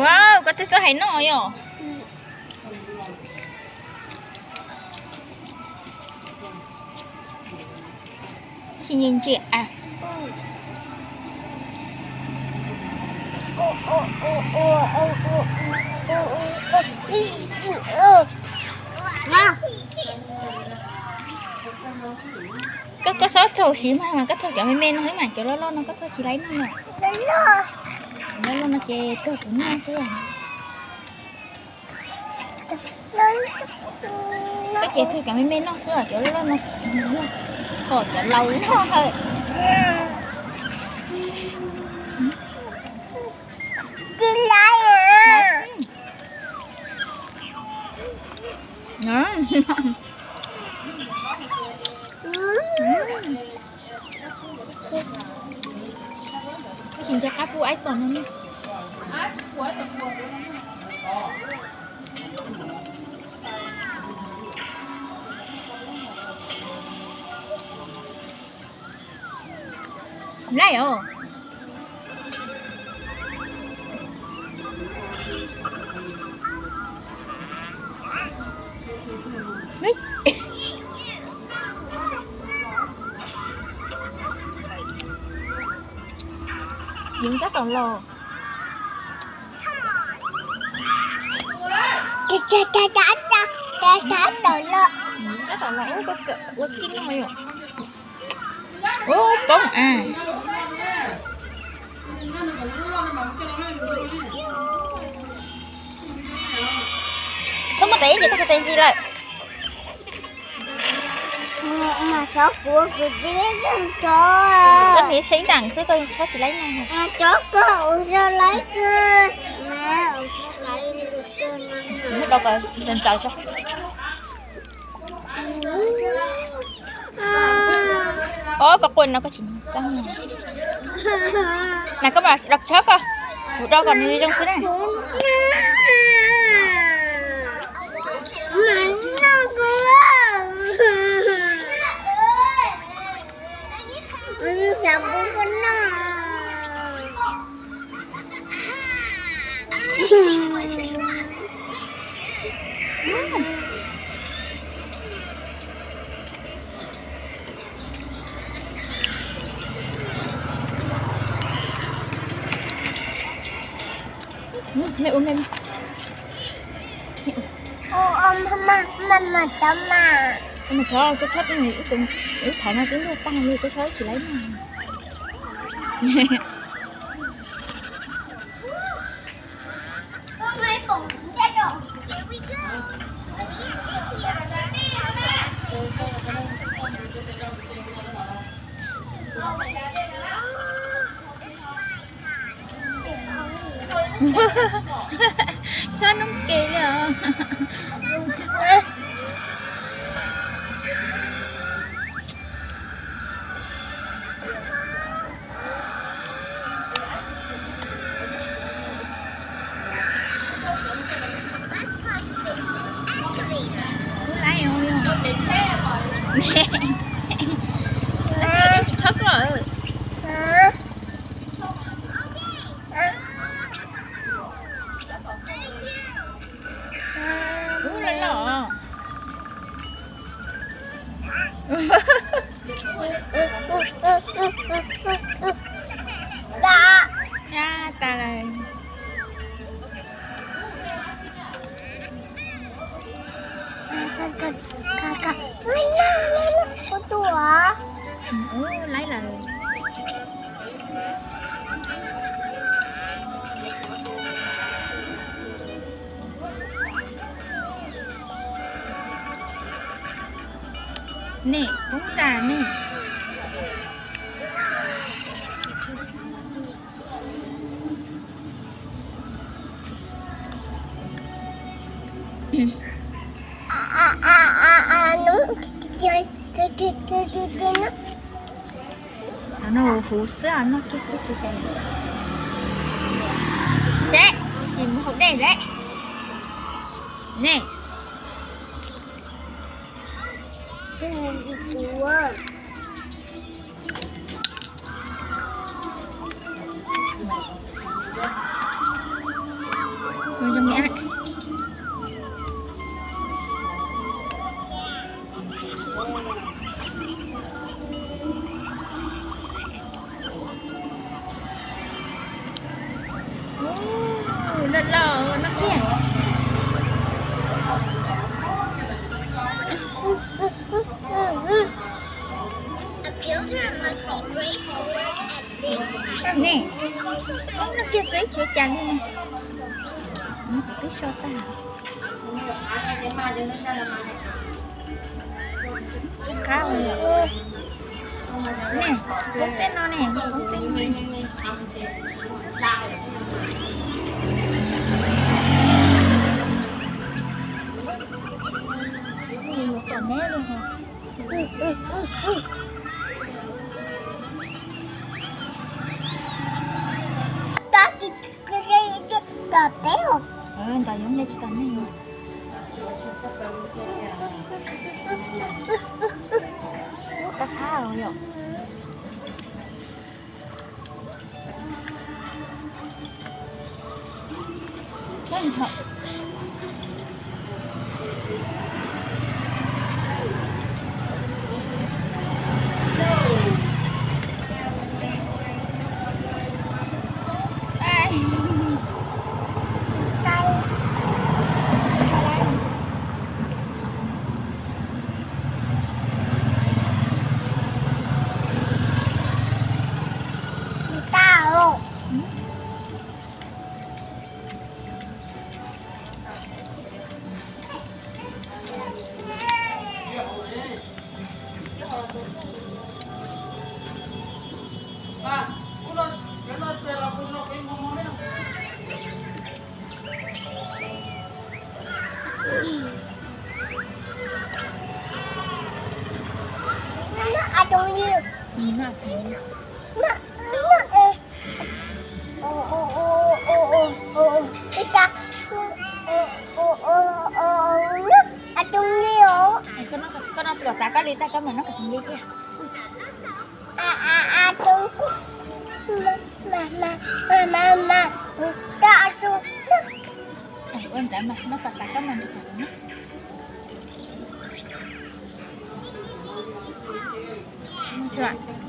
Wow, koj twb txawj hais no yom. Tsis nyiam ntsia a. Koj, koj txhob txaug siv mas, mas koj txaug cov me me no xwb mas, cov loj loj no koj txhob tsis laib noj no. Loj loj no ces kawg kuv noj xwb. Koj ces txaug cov me me noj xwb, cov loj loj no kom cov laus noj lawm. Tsis nco qab pub aib tom no ne. Laij os. Yeej tab tom los. Tab tom los, ua kij no yom. Ua poob a. Txhob muaj tes ib ntsis koj txhob tes ntsis lawm. Mas xyov kuv, kuv tsis laib kawg cov. Koj nws seib nraim xwb, koj txhob tsis laib no. Cov koj ua yog laib kawg mas. Muab do kom ntxaws tso. Ob, koj quaj no koj tsis txaj muag. Na koj mam do tso koj, kuv do kom nws zoo xwb na. Mas thov koj txhob, wb thaiv no twb ntuj tag li, koj txhob tsis laib no. Nyob noob ke li os. Tsis txhob koj. Ub, loj loj. Ab, tas lawm. Ub, laib lawm. Nej poob tas nej. No huv xwb, noj kiag xwb tsis tau. Seb, sim mus haus dej seb. Nej. Loj loj no kiag. Ne, no kiag xwb tsis ua cas li no. Twb so tag. Qab ne, koob teb no ne, koob teb no ne. Tom neb li ho. Ntos yoov me tsis tom nej. Ub, qab qab yom. Koj noj kom tas koj li tag koj mam noj kom tas li tiag. Ua ntawd mas noj kom tas koj mas nrog tas.